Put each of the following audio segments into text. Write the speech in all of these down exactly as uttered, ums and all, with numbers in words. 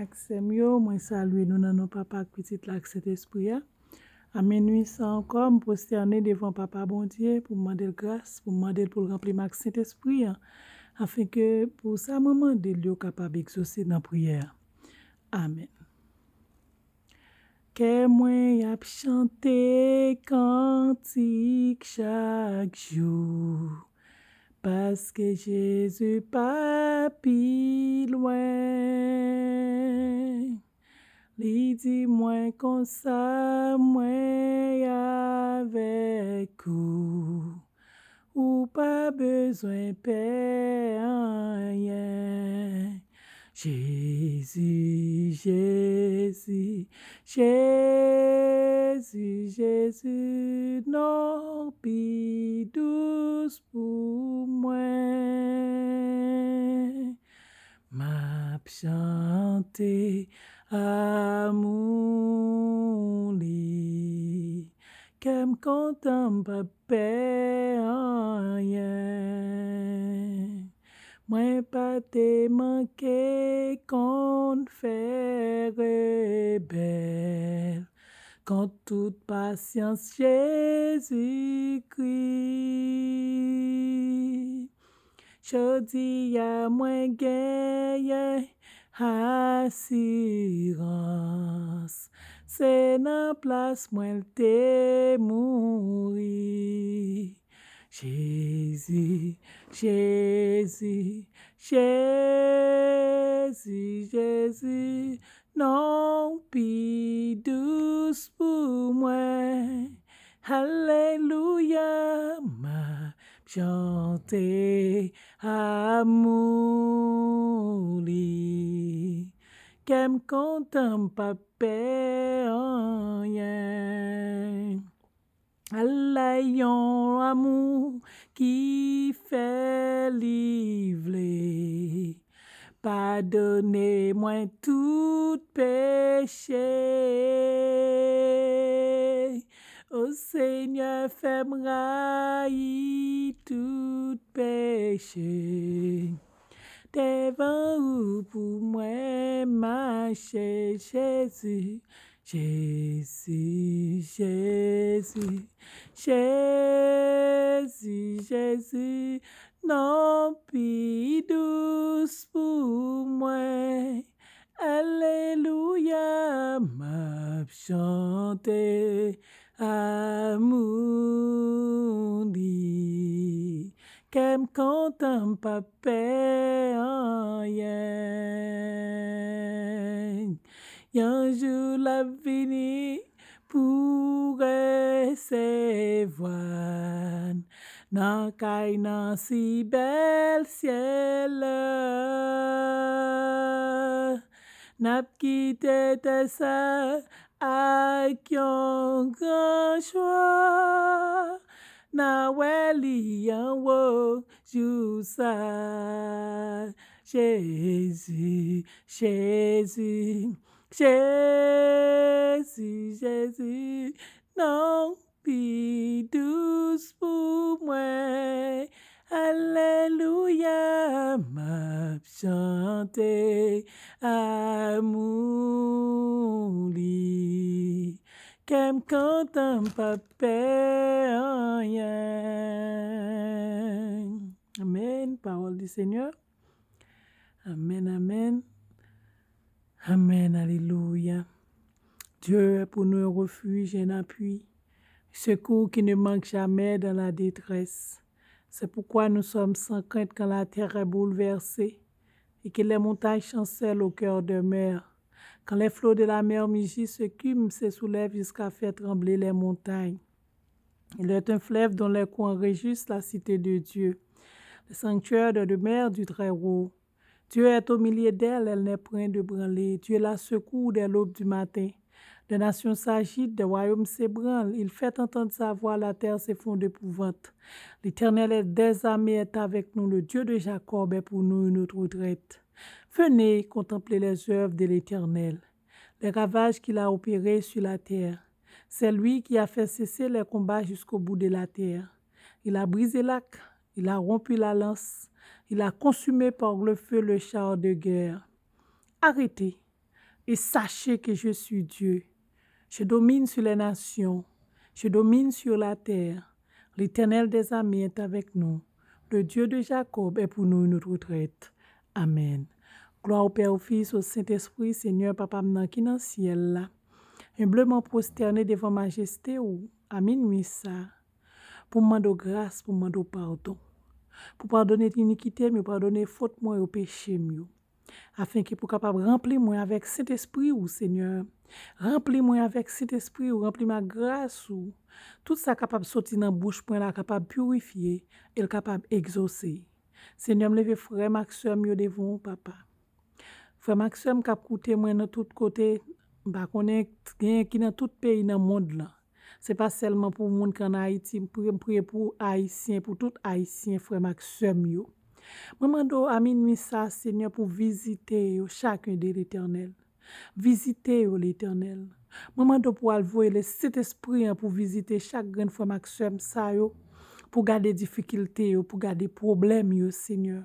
Ak sè m yo, mwen salye nou nan non Papa ak Pitit la ak Sentespri a. A minwi sa ankò, m pwostène devan Papa Bondye pou m mande l gras, pou m mande l pou l ranpli m ak Sentespri an, afenke pou sa mwen mande l yo kapab egzose nan priyè a. Amèn. Kè mwen ap chante kantik chak jou, paske Jezi pa pi lwen. Li di mwen konsa, mwen avèk ou. Ou pa bezwen pè anyen. Jezi, Jezi, Jezi, Jezi, non pi dous pou mwen. M ap chante amou li. Kè m kontan, m p ap pè anyen. Mwen pa te manke konn fè rebèl kont tout pasyans Jezikri. Jodi a mwen genyen asirans, se nan plas mwen l te mouri. Jezi, Jezi, Jezi, Jezi, non pi dous pou mwen. Alelouya, m ap chante amou li. Kè m kontan, m p ap pè anyen. Ala yon amou ki fè li vle padone mwen tout peche. O Senyè, fè m rayi tout peche. Devan ou pou mwen mache, Jezi, Jezi, Jezi, Jezi, Jezi, non pi dous pou mwen. Alelouya, m ap chante amou li. Kè m kontan, m p ap pè anyen. Yon jou l ap vini pou resevwa n nan kay nan si bèl syèl la. N ap kite tè sa ak yon gran jwa. N a wè li anwo jou sa. Jezi, Jezi, Jezi, Jezi, non pi dous pou mwen. Alelouya, m ap chante amou li. Kè m kontan, m p ap pè anyen. Amèn. Parole du Seigneur. Amèn, amèn. Amèn, alelouya. Dieu est pour nous un refuge, un appui, secours qui ne manque jamais dans la détresse. C'est pourquoi nous sommes sans crainte quand la terre est bouleversée et que les montagnes chancellent au cœur des mers. Quand les flots de la mer mugissent, secouent, se soulèvent jusqu'à faire trembler les montagnes. Il est un fleuve dont les courants réjouissent la cité de Dieu, le sanctuaire de demeure du Très-Haut. Dieu est au milieu d'elle, elle n'est point ébranlée. Dieu la secourt dès l'aube du matin. Des nations s'agitent, des royaumes s'ébranlent. Il fait entendre sa voix, la terre s'effondre d'épouvante. L'Éternel est des armées, est avec nous, le Dieu de Jacob est pour nous une haute retraite. Venez contempler les œuvres de l'Éternel, les ravages qu'il a opérés sur la terre. C'est lui qui a fait cesser les combats jusqu'au bout de la terre. Il a brisé l'arc, il a rompu la lance, il a consumé par le feu le char de guerre. Arrêtez, Et sachez que je suis Dieu. Je domine sur les nations. Je domine sur la terre. L'Éternel des armées est avec nous. Le Dieu de Jacob est pour nous une retraite. Amen. Glwa au Père, au Fils, au Saint-Esprit, Senyè, Papa m nan ki nan syèl la. Enbleman pwostène devan majeste ou, a minwi sa, pou m mande w gras, pou m mande w padon. Pou padone inikite m yo, padone fot mwen yo, peche m yo. Afenke pou kapab ranpli mwen avèk Sentespri ou, Senyè. Ranpli mwen avèk Sentespri ou, ranpli m ak gras ou. Tout sa kapab soti nan bouch mwen la kapab pirifye, e l kapab egzose. Senyè, m leve frè m ak sè m yo devan w, Papa. Frè m ak sè m k ap koute mwen nan tout kote, m pa konnen genyen ki nan tout peyi nan mond lan. Se pa sèlman pou moun ki ann Ayiti, m priye, m priye pou Ayisyen, pou tout Ayisyen, frè m ak sè m yo. Mwen mande w a minwi sa, Senyè, pou vizite yo, chak de, Letènèl. Vizite yo, Letènèl. Mwen mande w pou w al voye le Sentespri an pou vizite chak grenn frè m ak sè m sa yo, pou gade difikilte yo, pou gade pwoblèm yo, Senyè.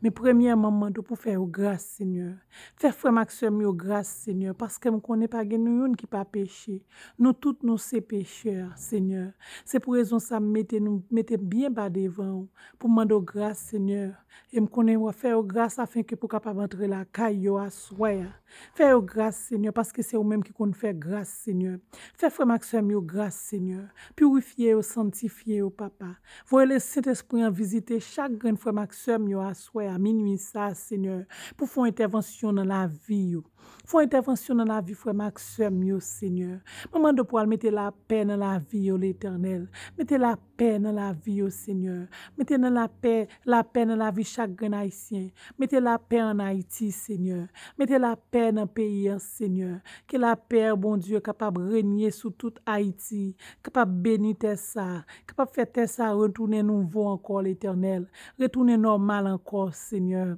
Men premyèman, m mande w pou fè yo gras, Senyè. Fè frè m ak sè m yo gras, Senyè, paske m konnen pa gen nou youn ki pa peche. Nou tout, nou se pechè, Senyè. Se pou rezon sa m mete nou, mete m byen ba devan w, pou m mande w gras, Senyè. E m konnen w ap fè yo gras afenke pou kapab antre lakay yo aswè a. Fè yo gras, Senyè, paske se ou menm ki konn fè gras, Senyè. Fè frè m ak sè m yo gras, Senyè. Pirifye yo, sanntifye yo, Papa. Voye le Sentespri an vizite chak grenn frè m ak sè m yo aswè a minwi sa, Senyè, pou fè yon entèvansyon nan lavi yo. Fè yon entèvansyon nan lavi frè m ak sè m yo, Senyè. Mwen mande w pou al mete lapè nan lavi yo, Letènèl. Mete lapè nan lavi yo, Senyè. Mete nan lapè, lapè nan lavi chak grenn Ayisyen. Mete lapè ann Ayiti, Senyè. Mete lapè nan peyi an, Senyè. Ke lapè, Bondye, kapab renye sou tout Ayiti, kapab beni tè sa, kapab fè tè sa retounen nouvo ankò, Letènèl. Retounen nòmal ankò, Senyè.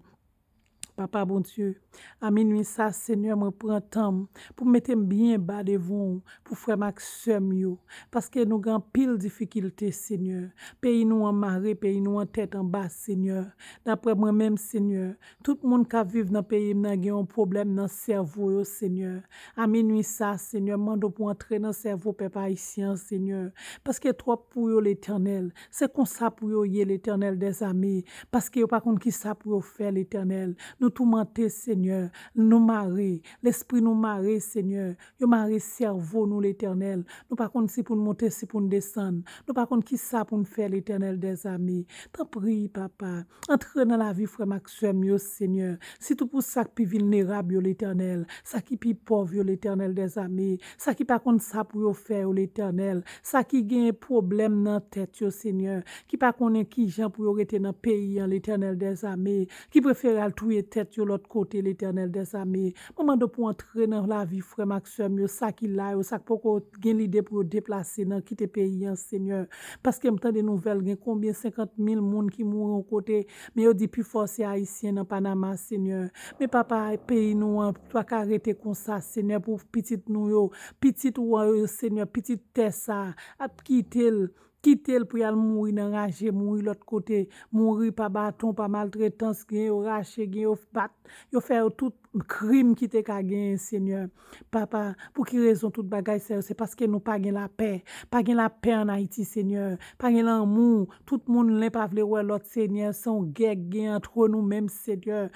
Papa Bondye, a minwi sa, Senyè, mwen pran tan m pou m mete m byen ba devan w, pou frè m ak sè m yo, paske nou gen anpil difikilte, Senyè. Peyi nou an mare, peyi nou an tèt anba, Senyè. Daprè mwen menm, Senyè, tout moun k ap viv nan peyi m nan gen yon pwoblèm nan sèvo yo, Senyè. A minwi sa, Senyè, m mande w pou antre nan sèvo pèp ayisyen an, Senyè, paske twòp pou yo, Letènèl. Se konsa pou yo ye, Letènèl dèzame, paske yo pa konn ki sa pou yo fè, Letènèl. Nou toumante, Senyè, nou mare, lespri nou mare, Senyè. Yo mare sèvo nou, Letènèl. Nou pa konn si pou n monte, si pou n desann. Nou pa konn ki sa pou n fè, Letènèl dèzame. Tanpri, Papa, antre nan lavi frè m ak sè m yo, Senyè. Sitou pou sa k pi vilnerab yo, Letènèl. Sa ki pi pòv yo, Letènèl dèzame. Sa ki pa konn sa pou yo fè yo, Letènèl. Sa ki gen pwoblèm nan tèt yo, Senyè. Ki pa konnen ki jan pou yo rete nan peyi an, Letènèl dèzame. Ki prefere al touye tèt yo lòt kote, Letènèl dèzame. Mwen mande w pou antre nan lavi frè m ak sè m yo, sa ki la yo, sa k poko gen lide pou yo deplase nan kite peyi an, Senyè. Paske m tande nouvèl, gen konbyen senkant mil moun ki mouri yon kote, men yo di pifò se Ayisyen nan Panama, Senyè. Men Papa, peyi nou an pa ka rete konsa, Senyè, pou pitit nou yo, pitit ou an yo, Senyè, pitit tè sa, ap kite l, kite l pou y al mouri nan raje, mouri lòt kote, mouri pa baton, pa maltretans, gen yo rache, gen yo bat, yo fè yo tout krim ki te ka genyen, Senyè. Papa, pou ki rezon tout bagay sa yo? Se paske nou pa gen lapè. Pa gen lapè ann Ayiti, Senyè. Pa gen lanmou. Tout moun len pa vle wè lòt, Senyè. Se yon gè k gen ant nou menm, Senyè.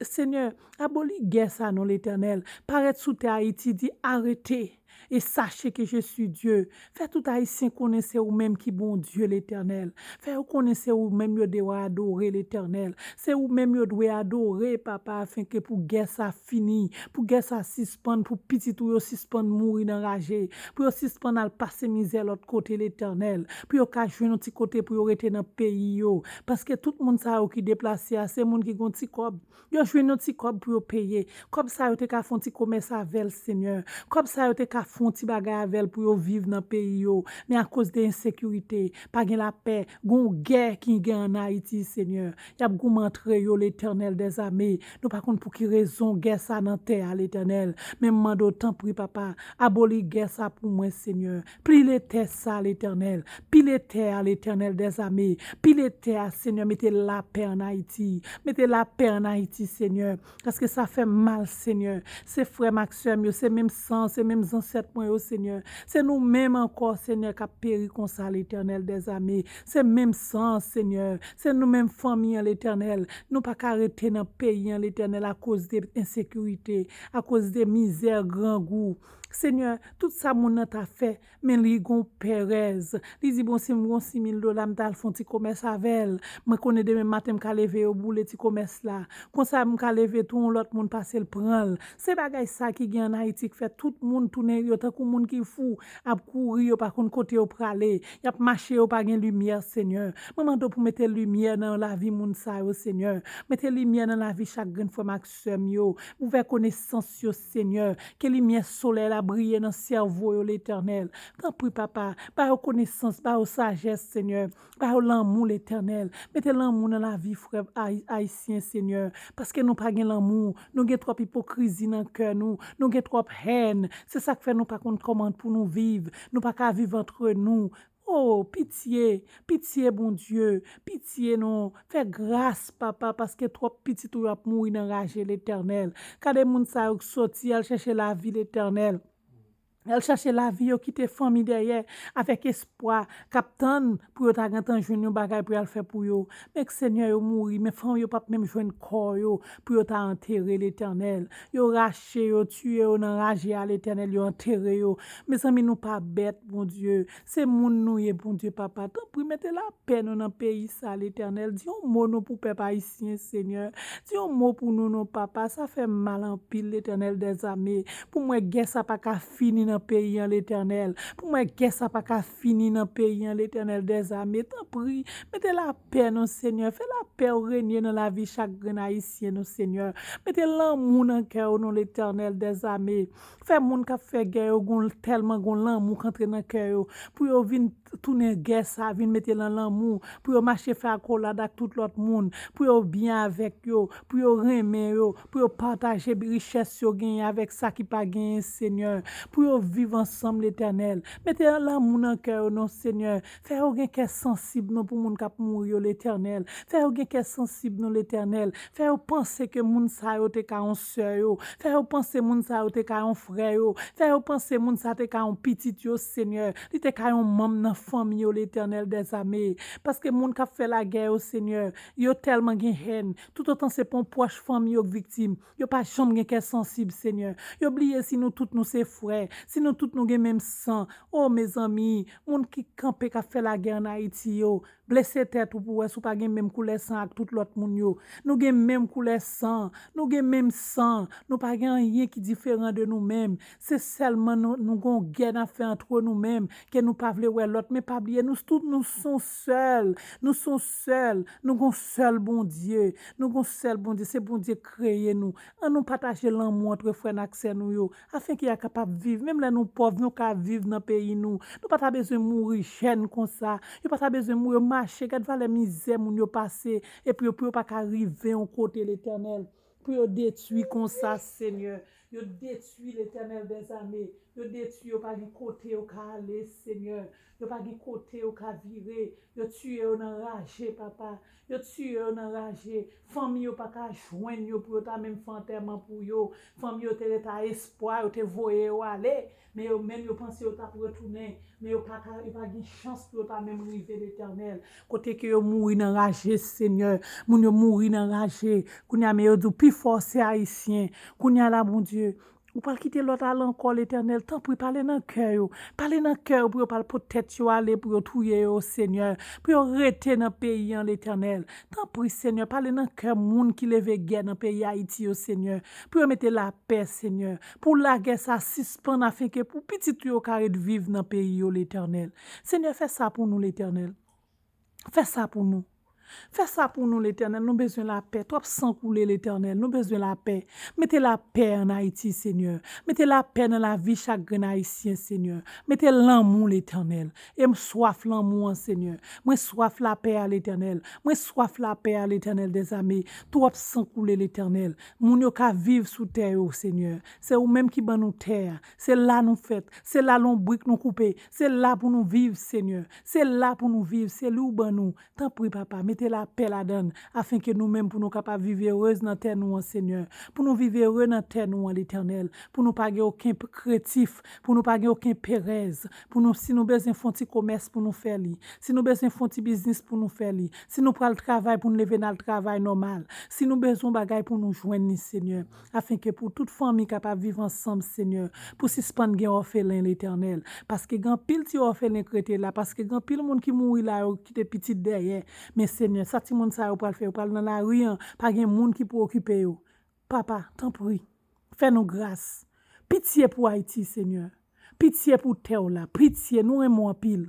Senyè, aboli gè sa non, Letènèl. Parèt sou tè Ayiti, di, arete. Et sachez que je suis Dieu. Fè tout Ayisyen konnen se ou menm ki Bondye, Letènèl. Fè yo konnen se ou menm yo dwe adore, Letènèl. Se ou menm yo dwe adore, Papa, afenke pou gè sa fini, pou gè sa sispann, pou pitit ou yo sispann mouri nan raje, pou yo sispann al pase mizè lòt kote, Letènèl, pou yo ka jwenn yon ti kote pou yo rete nan peyi yo. Paske tout moun sa yo ki deplase a, se moun ki gon ti kòb. Yo jwenn yon ti kòb pou yo peye. Kòb sa yo te ka fè yon ti komès avè l, Senyè. Kòb sa yo te ka fè yon ti bagay avè l pou yo viv nan peyi yo. Men akoz de ensekirite, pa gen lapè, gon gè ki gen ann Ayiti, Senyè. Y ap goumen antre yo, Letènèl dèzame. Nou pa konn pou ki rezon. Son gè sa nan tè a, Letènèl. Men m mande w, tanpri, papa, aboli gè sa pou mwen, Senyè. Pile tè sa, Letènèl. Pile tè a, Letènèl dèzame. Pile tè a, Senyè. Mete lapè ann Ayiti. Mete lapè ann Ayiti, Senyè. Paske sa fè m mal, Senyè. Se frè m ak sè m yo, se menm san, se menm zansèt mwen yo, Senyè. Se nou menm ankò, Senyè, k ap peri konsa, Letènèl dèzame. Se menm san, Senyè. Se nou menm fanmi an, Letènèl. Nou pa ka rete nan peyi an, Letènèl, akoz de ensekirite, akoz de mizè, grangou. Senyè, tout sa moun nan ta fè, men li gon perèz. Li di, "Bon, si m gon sis mil dola, m ta al fè yon ti komès avè l. Mwen konnen demen maten m ka leve yo boule ti komès la. Konsa m ka leve tou yon lòt moun pase l pran l." Se bagay sa ki gen ann Ayiti k fè tout moun tounen yo tankou moun ki fou, ap kouri, yo pa konn kote yo prale. Y ap mache, yo pa gen limyè, Senyè. Mwen mande w pou mete limyè nan lavi moun sa yo, Senyè. Mete limyè nan lavi chak grenn frè m ak sè m yo. Ouvè konesans yo, Senyè. Ke limyè solèy la briye nan sèvo yo, Letènèl. Tanpri, papa, ba yo konesans, ba yo sajès, Senyè. Ba yo lanmou, Letènèl. Mete lanmou nan lavi frè ay- ayisyen, Senyè. Paske nou pa gen lanmou. Nou gen twòp ipokrizi nan kè nou. Nou gen twòp hèn. Se sa k fè nou pa konn kòman pou nou viv. Nou pa ka viv antre nou. O, pitye, pitye, Bondye, pitye non. Fè gras, papa, paske twòp pitit ou yo ap mouri nan raje, Letènèl. Gade moun sa yo k soti al chèche lavi, Letènèl. Al chache lavi yo, kite fanmi dèyè, avèk espwa k ap tann pou yo ta gentan jwenn yon bagay pou y al fè pou yo. Men k Senyè yo mouri, men fanmi yo p ap menm jwenn kò yo pou yo ta antere, Letènèl. Yo rache yo, tiye yo nan raje a, Letènèl, yo antere yo. Mezanmi, nou pa bèt, Bondye. Se moun nou ye, Bondye, papa. Tanpri, mete lapè nou nan peyi sa, Letènèl. Di yon mo nou pou pèp ayisyen, Senyè. Di yon mo pou nou non, papa. Sa fè m mal anpil, Letènèl dèzame. Pou mwen, gè sa pa ka fini nan peyi an, Letènèl. Pou mwen, gè sa pa ka fini nan peyi an, Letènèl dèzame. Tanpri, mete lapè non, Senyè. Fè lapè w renye nan lavi chak grenn ayisyen non, Senyè. Mete lanmou nan kè yo non, Letènèl dèzame. Fè moun k ap fè gè yo gon tèlman gon lanmou k antre nan kè yo. Pou yo vin tounen gè sa, vin mete nan lanmou, pou yo mache fè akolad ak tout lòt moun, pou yo byen avèk yo, pou yo renmen yo, pou yo pataje richès yo genyen avèk sa ki pa genyen, Senyè, pou yo viv ansanm, Letènèl. Mete lanmou nan kè yo non, Senyè. Fè yo gen kè sansib non pou moun k ap mouri yo, Letènèl. Fè yo gen kè sansib non, Letènèl. Fè yo panse ke moun sa yo te ka yon sè yo. Fè yo panse moun sa yo te ka yon frè yo. Fè yo panse moun sa te ka yon pitit yo, Senyè. Li te ka yon manm nan fanmi yo, Letènèl dèzame. Paske moun k ap fè lagè yo, Senyè, yo tèlman gen hèn. Toutotan se pa yon pwòch fanmi yo k viktim, yo pa janm gen kè sansib, Senyè. Yo bliye si nou tout nou se frè, si nou tout nou gen menm san. O, mezanmi, moun ki kanpe k ap fè lagè ann Ayiti yo, blese tèt ou pou w wè si w pa gen menm koulè san ak tout lòt moun yo. Nou gen menm koulè san, nou gen menm san, nou pa gen anyen ki diferan de nou menm. Se sèlman nou, nou gon gè n ap fè antre nou menm, ke nou pa vle wè lòt, men pa bliye, nou tout, nou s on sèl, nou s on sèl, nou gon sèl Bondye, nou gon sèl Bondye, se Bondye k kreye nou. An nou pataje lanmou antre frè n ak sè nou yo, afenke y a kapab viv. Menm lè nou pòv, nou ka viv nan peyi nou. Nou pa ta bezwen mouri jèn konsa. Yo pa ta bezwen mouri, yo mache, gad valè mizè moun yo pase, epi yo, pou yo pa ka rive yon kote, Letènèl. Pou yo detwi konsa, Senyè. Yo detwi, Letènèl dèzame. Yo detwi, yo pa gen kote yo ka ale, Senyè. Yo pa gen kote yo ka vire. Yo tiye yo nan raje, papa. Yo tiye yo nan raje. Fanmi yo pa ka jwenn yo pou yo ta menm fè antèman pou yo. Fanmi yo te ret a espwa, yo te voye yo ale. Men yo menm, yo panse yo t ap retounen. Men yo pa ka, yo pa gen chans pou yo ta menm rive, Letènèl. Kote ke yo mouri nan raje, Senyè. Moun yo mouri nan raje. Kounye a, men yo di w pi fò se Ayisyen. Kounye a la, Bondye, ou pral kite lòt ale ankò, Letènèl. Tanpri, pale nan kè yo. Pale nan kè yo pou yo pa al pot tèt yo ale, pou yo touye yo, Senyè. Pou yo rete nan peyi an, Letènèl. Tanpri, Senyè, pale nan kè moun ki leve gè nan peyi Ayiti yo, Senyè. Pou yo mete lapè, Senyè. Pou lagè sa sispann afenke pou pitit ou yo ka ret viv nan peyi yo, Letènèl. Senyè, fè sa pou nou, Letènèl. Fè sa pou nou. Fè sa pou nou, Letènèl. Nou bezwen lapè. Twòp san koule, Letènèl. Nou bezwen lapè. Mete lapè ann Ayiti, Senyè. Mete lapè nan lavi chak grenn Ayisyen, Senyè. Mete lanmou, Letènèl. E m swaf lanmou an, Senyè. Mwen swaf lapè a, Letènèl. Mwen swaf lapè a, Letènèl dèzame. Twòp san koule, Letènèl. Moun yo ka viv sou tè yo, Senyè. Se ou menm ki ban nou tè a. Se la nou fèt. Se la lonbrik nou koupe. Se la pou nou viv, Senyè. Se la pou nou viv. Se li ou ban nou. Tanpri, Papa, mete lapè ladan l, afenke nou menm pou nou kapab viv erez nan tè nou an, Senyè. Pou nou viv ere nan tè nou an, Letènèl. Pou nou pa gen okenn p-, krentif, pou nou pa gen okenn perèz, pou nou, si nou bezwen fè yon ti komès pou nou fè li, si nou bezwen fè yon ti biznis pou nou fè li, si nou pral travay pou nou leve n al travay nòmal, si nou bezwen yon bagay pou nou jwenn li, Senyè. Afenke pou tout fanmi kapab viv ansanm, Senyè, pou sispann gen òfelen, Letènèl. Paske gen anpil ti òfelen k rete la, paske gen anpil moun ki mouri la, yo kite pitit dèyè. Men, Senyè, sa timoun sa yo pral fè, yo pral nan lari an, pa gen moun ki pou okipe yo. Papa, tanpri, fè nou gras. Pitye pou Ayiti, Senyè. Pitye pou tè w la. Pitye, nou renmen w anpil.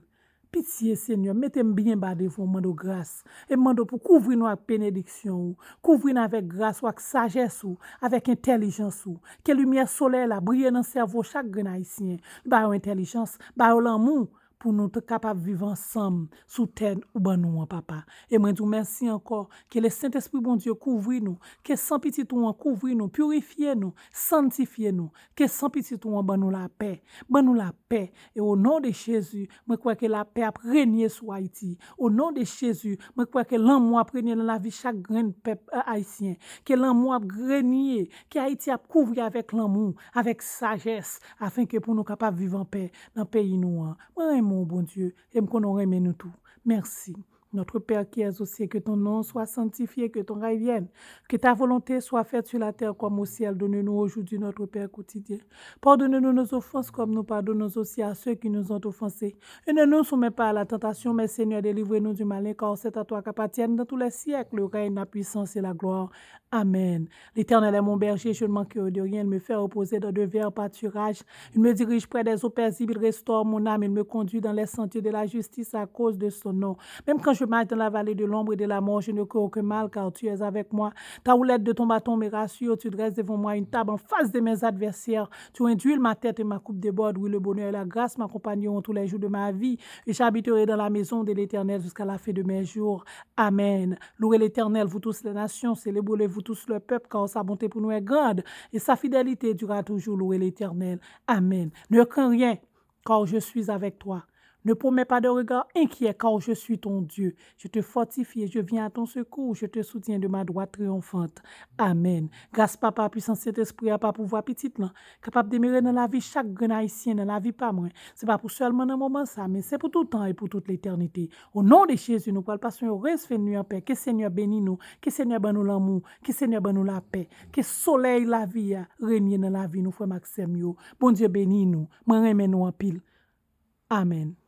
Pitye, Senyè, mete m byen ba devan w, mande w gras. E m mande w pou kouvri nou ak benediksyon ou. Kouvri n avèk gras ou, ak sajès ou, avèk entèlijans ou. Ke limyè solèy la briye nan sèvo chak grenn Ayisyen. Ba yo entèlijans, ba yo lanmou pou nou te kapab viv ansanm sou tè ou ban nou an, Papa. E mwen di w mèsi ankò. Ke le Sentespri Bondye kouvri nou. Ke san pitit ou an kouvri nou, pirifye nou, santifye nou. Ke san pitit ou an ban nou lapè. Ban nou lapè. E o non de Jezi, mwen kwè ke lapè ap renye sou Ayiti. O non de Jezi, mwen kwè ke lanmou ap renye nan lavi chak grenn pèp, eh, ayisyen. Ke lanmou ap renye, ke Ayiti ap kouvri avèk lanmou, avèk sajès, afenke pou nou kapab viv anpè nan peyi nou an. Mwen renmen w, Bondye, e m konnen w renmen nou tou. Mèsi. Notre Père qui es aux cieux, que ton nom soit sanctifié, que ton règne vienne, que ta volonté soit faite sur la terre comme au ciel. Donne-nous aujourd'hui notre pain quotidien. Pardonne-nous nos offenses comme nous pardonnons aussi à ceux qui nous ont offensés. Et ne nous soumets pas à la tentation, mais Seigneur, délivre-nous du malin, car c'est à toi qu'appartiennent dans tous les siècles le règne, la puissance et la gloire. Amen. L'Éternel est mon berger, je ne manquerai de rien. Il me fait reposer dans de verts pâturages. Il me dirige près des eaux paisibles, il restaure mon âme, il me conduit dans les sentiers de la justice à cause de son nom. Même quand je marche dans la vallée de l'ombre et de la mort, je ne crains aucun mal, car tu es avec moi. Ta houlette de ton bâton me rassure, tu dresses devant moi une table en face de mes adversaires. Tu induis ma tête et ma coupe déborde. Oui, le bonheur et la grâce m'accompagneront tous les jours de ma vie, et j'habiterai dans la maison de l'Éternel jusqu'à la fin de mes jours. Amen. Louez l'Éternel, vous tous les nations, célébrez-le, vous tous le peuple, car sa bonté pour nous est grande, et sa fidélité durera toujours. Louez l'Éternel. Amen. Ne crains rien, car je suis avec toi. Ne promets pas de regard inquiet, car je suis ton Dieu. Je te fortifie, je viens à ton secours, je te soutiens de ma droite triomphante. Amen. Gras Papa, pwisans Sentespri a, pa pouvwa Pitit lan, kapab demere nan lavi chak grenn Ayisyen, nan lavi pa mwen. Se pa pou sèlman nan moman sa, men se pou tout tan e pou tout letènite. O non de Jezi, nou pral pase yon erez fen nwi anpè. Ke Senyè beni nou, ke Senyè ban nou lanmou, ke Senyè ban nou lapè, ke solèy lavi a renye nan lavi nou, frè m ak sè m yo. Bondye beni nou. Mwen renmen nou anpil. Amen.